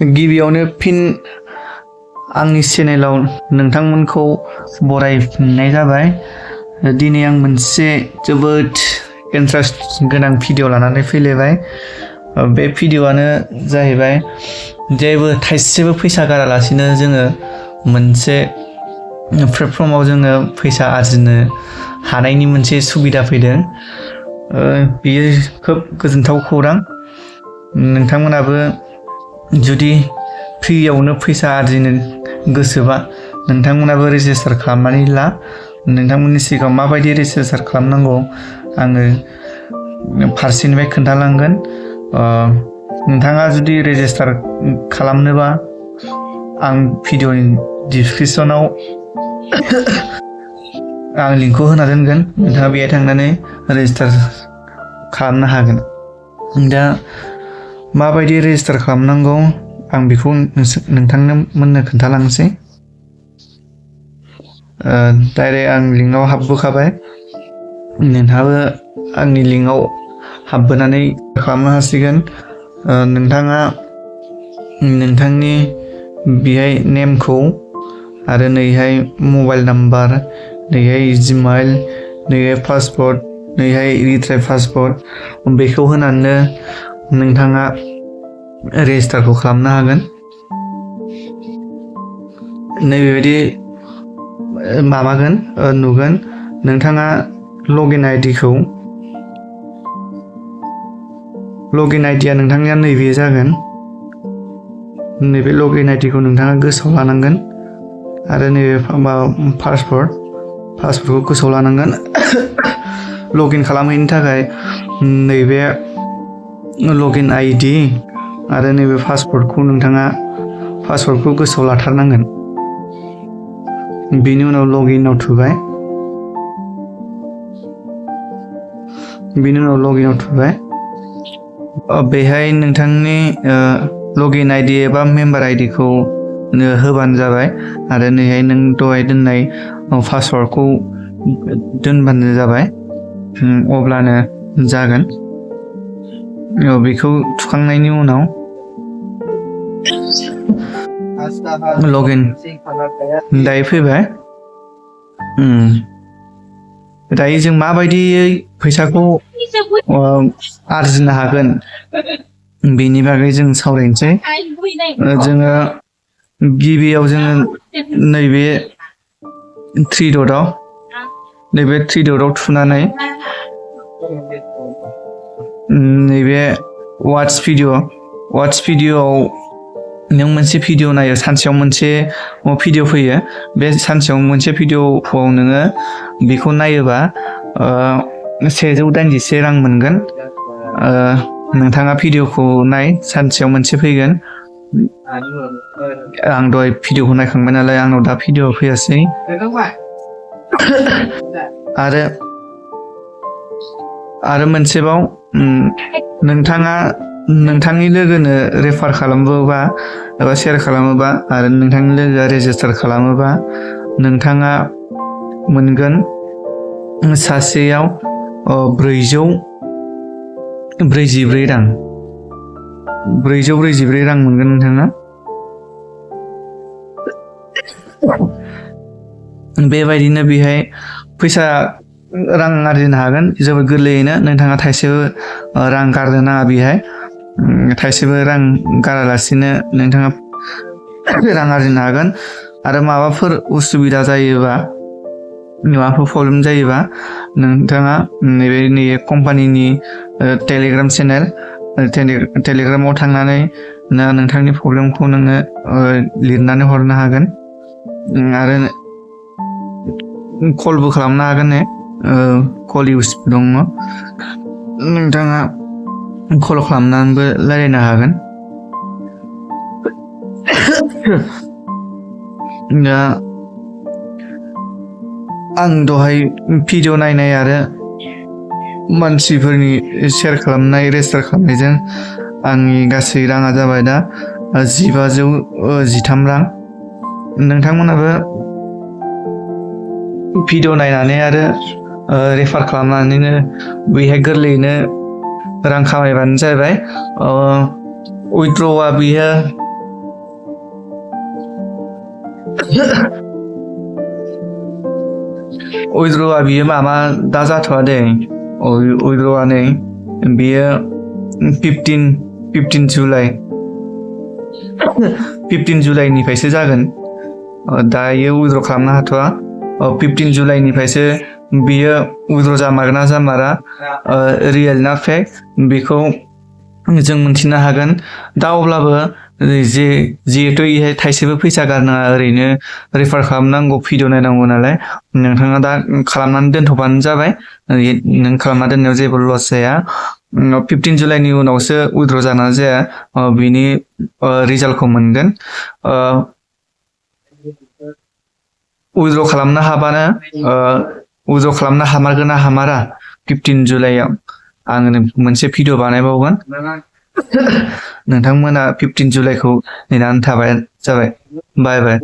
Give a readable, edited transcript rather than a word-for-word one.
गिबियावनो फिन आंनि चेनेलाव नोंथांमोनखौ बरायफिननाय जाबाय। दिनै आं मोनसे जोबोद इन्टारेस्ट गोनां भिडिअ लानानै फैलायबाय। बे भिडिअआनो जाहैबाय जेबो थाइसेबो फैसा गारालासिनो जोङो मोनसे प्लेटफर्माव जोङो फैसा आरजिनो हानायनि मोनसे सुबिदा फैदों। बेयो खोब गोजोनथाव खौरां। नोंथांमोनाबो जुदि फ्रियावनो फैसा आरजिनो गोसोबा नोंथांमोनाबो रेजिस्टार खालामनानै ला। नोंथांमोननि सिगाङाव माबायदि रेजिस्टार खालामनांगौ आङो फारसेनिफ्राय खोन्थालांगोन। नोंथाङा जुदि रेजिस्टार खालामनोबा आं भिडिअनि डिसक्रिपसनाव आं लिंकखौ होना दोनगोन। नोंथाङा बेहाय थांनानै रेजिस्टार खालामनो हागोन। दा माबायदि रेजिस्टार खालामनांगौ आं बेखौ नोंथांमोननो खोन्थालांसै। डाइरेक्ट आं लिंकआव हाबबोखाबाय। नोंथाङाबो आंनि लिंकआव हाबबोनानै खालामनो हासिगोन। नोंथाङा नोंथांनि बेहाय नेमखौ आरो नैहाय मबाइल नाम्बार, नैहाय जिमेल, नैहाय पासवर्ड, नैहाय रिट्राइ पासवर्ड बेखौ होनानै नोंथाङा रेजिस्टारखौ खालामनो हागोन। नैबेबायदि माबागोन नुगोन। नोंथाङा लगइन आइडिया नोंथांनिया नैबे जागोन। नैबे लगइन आइडिखौ नोंथाङा गोसोआव लानांगोन आरो नैबे पासवर्डखौ गोसोआव लानांगोन। लगइन खालामहैनो थाखाय नैबे लगइन आइडि आरो नैबे पासवर्डखौ नोंथाङा पासवर्डखौ गोसोआव लाथारनांगोन। बेनि उनाव लगइनआव थुबाय। बेहाय नोंथांनि लगइन आइडि एबा मेम्बार आइडिखौ होबानो जाबाय आरो नैहाय नों दहाय दोननाय पासवर्डखौ दोनबानो जाबाय। अब्लानो जागोन। बेखौ थुखांनायनि उनाव लगइन दायो फैबाय। दायो जों माबायदियै फैसाखौ आरजिनो हागोन बेनि बागै जों सावरायनोसै। जोङो गिबियाव नैबे थ्रि डटआव थुनानै नैबे वाट्स भिडिअआव नों मोनसे भिडिअ नायो, सानसेयाव मोनसे भिडिअ फैयो। बे सानसेयाव मोनसे भिडिअखौ नोङो बेखौ नायोबा 196 रां मोनगोन। नोंथाङा भिडिअखौ नाय, सानसेयाव मोनसे फैगोन। आं दहाय भिडिअखौ नायखांबाय नालाय आंनाव दा भिडिअ फैयासै। आरो मोनसेबाव नोंथाङा नोंथांनि लोगोनो रेफार खालामोबा एबा शेयार खालामोबा आरो नोंथांनि लोगोआ रेजिस्टार खालामोबा नोंथाङा मोनगोन सासेयाव 444 रां। 444 रां मोनगोन नोंथाङा। बेबायदिनो बेहाय फैसा रां आरजिनो हागोन जोबोद गोरलैयैनो। नोंथाङा थाइसेबो रां गारनो नाङा। बेहाय थाइसेबो रां गारालासिनो नोंथाङा रां आरजिनो हागोन। आरो माबाफोर उसुबिदा जायोबा, माबाफोर प्रब्लेम जायोबा नोंथाङा नैबे कम्पानिनि टेलिग्राम चेनेल, टेलिग्रामाव थांनानै नोंथांनि प्रब्लेमखौ नोङो लिरनानै हरनो हागोन आरो कलबो खालामनो हागोन। कल इउस दङ। नोंथाङा कल खालामनानैबो रायलायनो हागोन। दा आं दहाय भिडिअ नायनाय आरो मानसिफोरनि शेयार खालामनाय, रेजिस्टार खालामनायजों आंनि गासै राङा जाबाय दा 1513 रां। नोंथांमोनाबो भिडिअ नायनानै आरो रेफार खालामनानैनो बेहाय गोरलैयैनो रां खामायबानो जाबाय। उइथड्रआ बेयो उइद्रआ बियो माबा दा जाथ'आ दे उइद्रआ नै बियो 15 जुलाइ 15 जुलाइनिफ्रायसो जागोन दायो उइद्र खालामनो हाथ'आ 15 जुलाइनिफ्रायसो बियो उइद्र जामारगोन ना जामारा रियेल ना फेक बेखौ जों मिन्थिनो हागोन दा अब्लाबो जिहेतु इहाय थाइसेबो फैसा गारनाङा ओरैनो रेफार खालामनांगौ भिडिअ नायनांगौ नालाय नोंथाङा दा खालामनानै दोनथ'बानो जाबाय नों खालामना दोननायाव जेबो लस जाया 15 जुलाइनि उनावसो उइद्र जाना जाया बिनि रिजाल्टखौ मोनगोन उइद्र खालामनो हाबानो उइद्र खालामनो हामारगोन ना हामारा 15 जुलाइआव आङो मोनसे भिडिअ बानायबावगोन नोंथांमोना 15 जुलाइखौ नेनानै थाबाय जाबाय बाय बाय